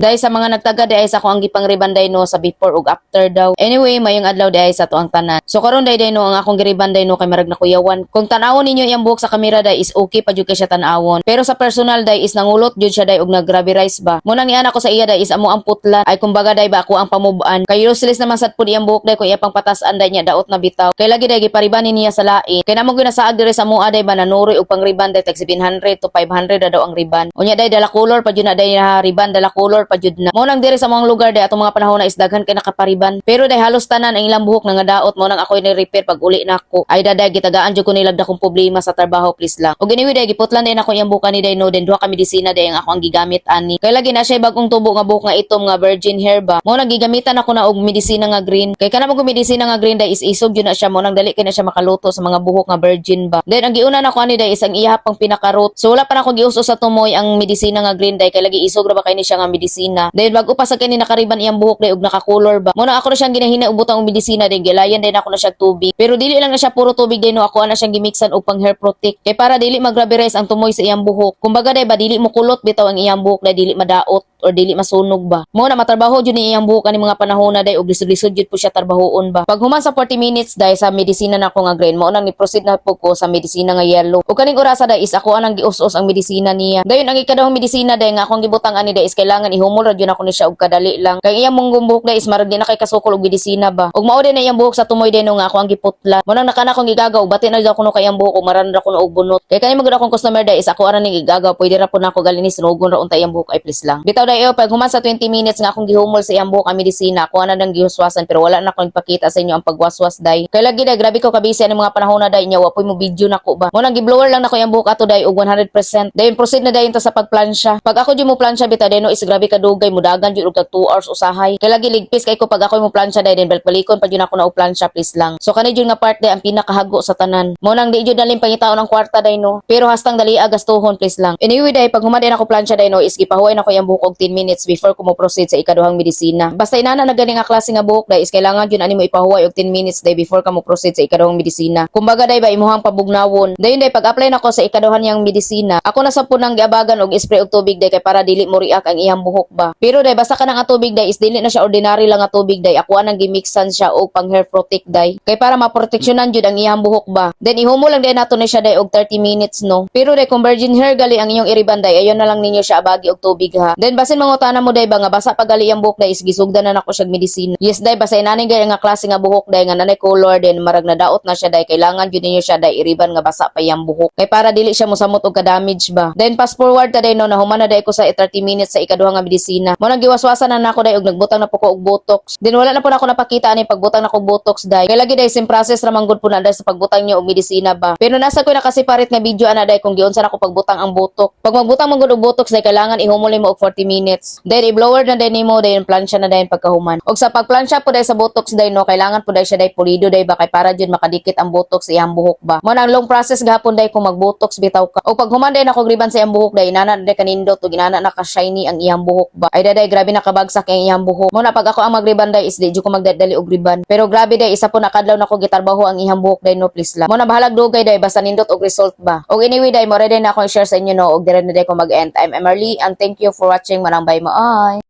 Dahil sa mga nagtaga diay sa ako ang gipang-rebond day no, sa before ug after daw. Anyway, mayong adlaw diay sa ato ang tanan. So karon day day no, ang akong gi-rebond day no, kay marag nakuyawan. Kung tan-awon ninyo iyang buhok sa kamera day is okay pa jud kay siya tan-awon. Pero sa personal day is nangulot jud siya day og naggrabe rice ba. Mo nang iana ko sa iya day is amo ang putlan. Ay, kumbaga day ba, ako ang pamubaan. Kay useless naman sad pud iyang buhok day kung iya pang patasan day niya daot na bitaw. Kay lagi day gipariban ni niya sa lain. Kay namo gyud nasaag diri sa mua day ba, nanuroy og pang-rebond day, tag 700 to 500 na daw ang rebond. Unya day dala color pa jud na day na rebond, dala color pa jud na. Mo nang diri sa mga lugar day atong mga panahon na is daghan kay nakapariban. Pero day halos tanan ang ilang buhok nga daot, mo nang ako'y ni-repair pag uli nako. Ay daday, gitagaan jud ko nilag dakong problema sa trabaho, please lang. Og anyway day, giputlan din ako iyang buhok ni day no, then duha ka medisina day ang ako ang gigamit ani. Kay lagi na siya bagong tubo nga buhok nga itom nga virgin hair ba. Mo nang gigamitan ako na og medisina nga green. Kay kana mo medisina nga green day is isog jud na siya, mo nang dali kay na siya makaluto sa mga buhok nga virgin ba. Then ang giuna nako ani day is ang iya pang pinaka-root. So wala pa nako gius sa tumoy ang medisina nga green day kay lagi isog ra ba kay ni siya nga medisina. Then bago pa sa kani naka-rebond iyang buhok day og naka-color ba. Mo nang ako na siyang ginahina ubutang og medisina din, gilayan din ako na siya tubig. Pero dili lang na siya puro tubig din no, ako na siyang gimixan og pang hair protect. Kay para dili magrabe ang tumoy sa iyang buhok. Kumbaga day ba, dili mo kulot bitaw ang iyang buhok day, dili madaot or dili masunog ba. Mo na matrabaho jud ni iyang buhok ani mga panahon na day og lisod-lisod jud po siya trabahoon ba. Pag human sa 40 minutes day sa medisina na ako nga green, mo nang ni-proceed na po ko sa medisina nga yellow. Ug kaning orasa day is ako anang gius-us ang medisina niya. Dayon ang ikaduhang medisina day nga akong gibutang ani day is kailangan ihumol ra jud ako ni siya og kadali lang. Kay iyang munggong buhok day is marag di na kay kasukol og medisina ba. Ug mao din na iyang buhok sa tumoy day no nga ako ang giputla. Mo nang nakana akong gigagaw, bati na daw kuno kay iyang buhok ug maran ra kuno og bunot. Kay kani magud akong customer day is ako ara ning gigagaw, pwede ra po nako galinis, sunugon ra unta iyang buhok ay, please lang. Bitaw day pag human sa 20 minutes nga akong gihumol sa iyang buhok ang medisina, ako ana nang gihuswasan, pero wala na akong ipakita sa inyo ang pagwaswas day. Kay lagi day grabe ko kabisi ani mga panahon na day nya wa poy mo video nako ba. Mo nang gi-blower lang nako iyang buhok ato day og 100%. Dayon proceed na dayon ta sa pagplansya. Pag ako jud mo plansya bitaw day no is grabe kadugay, mudagan jud og tag 2 hours usahay. Kay lagi ligpis kay ko pag ako mo plansya day, then balik-balikon pa jud ako na og plansya, please lang. So kani jud nga part day ang pinakahago sa tanan. Mo nang di jud nalin pangitaon ang kwarta day no. Pero hastang dali gastuhon, please lang. Anyway day, pag human din ako plansya day no is gipahuway nako iyang buhok og 10 minutes before ko mo proceed sa ikaduhang medisina. Basta inana na gani nga klase nga buhok day is kailangan jud ani mo ipahuway og 10 minutes day before ka mo proceed sa ikaduhang medisina. Kumbaga day ba, imuhang pabugnawon. Dayon day pag-apply nako sa ikaduhan niyang medisina, ako na sa punang giabagan og spray og tubig day kay para dili mo react ang iyang buhok ba. Pero day basta kanang tubig day is dili na siya ordinary lang nga tubig day. Ako anang gimixan siya og pang hair protect day. Kay para maproteksyonan jud ang iyang buhok ba. Then ihumo lang day nato ni siya day og 30 minutes no. Pero day kung virgin hair gali ang inyong i-rebond day, ayon na lang ninyo siya abagi og tubig ha. Then basin mangutana mo day ba nga basa pa gali ang buhok day is gisugdan na nako siya medisina. Yes day, basta inani gay nga klase nga buhok day nga nanay color then marag na daot na siya day, kailangan jud ninyo siya day i-rebond nga basa pa iyang buhok. Kay para dili siya mosamot og ka-damage ba. Then fast forward ta day no, nahuman na day ko sa 30 minutes sa ikaduha nga medisina. Mo nang giwaswasan na nako day og nagbutang na po ko og botox. Then wala na po nako napakita ani pagbutang nako og botox day. Kay lagi day same process ra man gud po na day sa pagbutang niyo og medisina ba. Pero nasa ko nakaseparate nga video ana day kung giunsa nako pagbutang ang botox. Pag magbutang man gud og botox day, kailangan ihumol nimo og 40 minutes. Then i-blower na day nimo, dayon plansya na dayon pagkahuman. Og sa pagplansya po day sa botox day no, kailangan po day siya day pulido day ba kay para jud makadikit ang botox sa iyang buhok ba. Mo nang long process gahapon day kung magbotox bitaw ka. Og pag human day nako rebond sa iyang buhok day, inana na day kanindot ug inana na ka shiny ang iyang buhok ba. Ay daday, grabe nakabagsak ang iyang buhok. Mo na pag ako ang mag-rebond day is di jud ko magdadali og rebond. Pero grabe day, isa po na kadlaw nako gitarbaho ang iyang buhok day no, please lang. Mo na bahalag dugay day, basta nindot og result ba. Og anyway day, mo ready na ako i-share sa inyo no, og dire na day ko mag-end. I'm Emerly and thank you for watching. Manang bye mo ay.